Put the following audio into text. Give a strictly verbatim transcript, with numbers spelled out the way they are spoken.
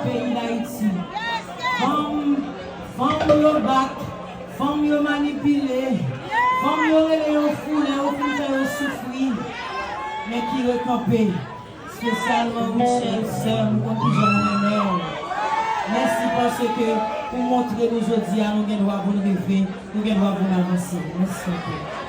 Peyi Dayiti. Fanm, fanm yo bat, fanm yo manipile, fanm yo rele yo fou lè yo fin fè yo soufri. Men ki rekanpe, espesyalman Rutshelle, sè m, ou konn kijan m renmen w. Mèsi paske ou montre nou jodi a nou gen dwa pou n rive, nou gen dwa pou n avanse. Mèsi anpil.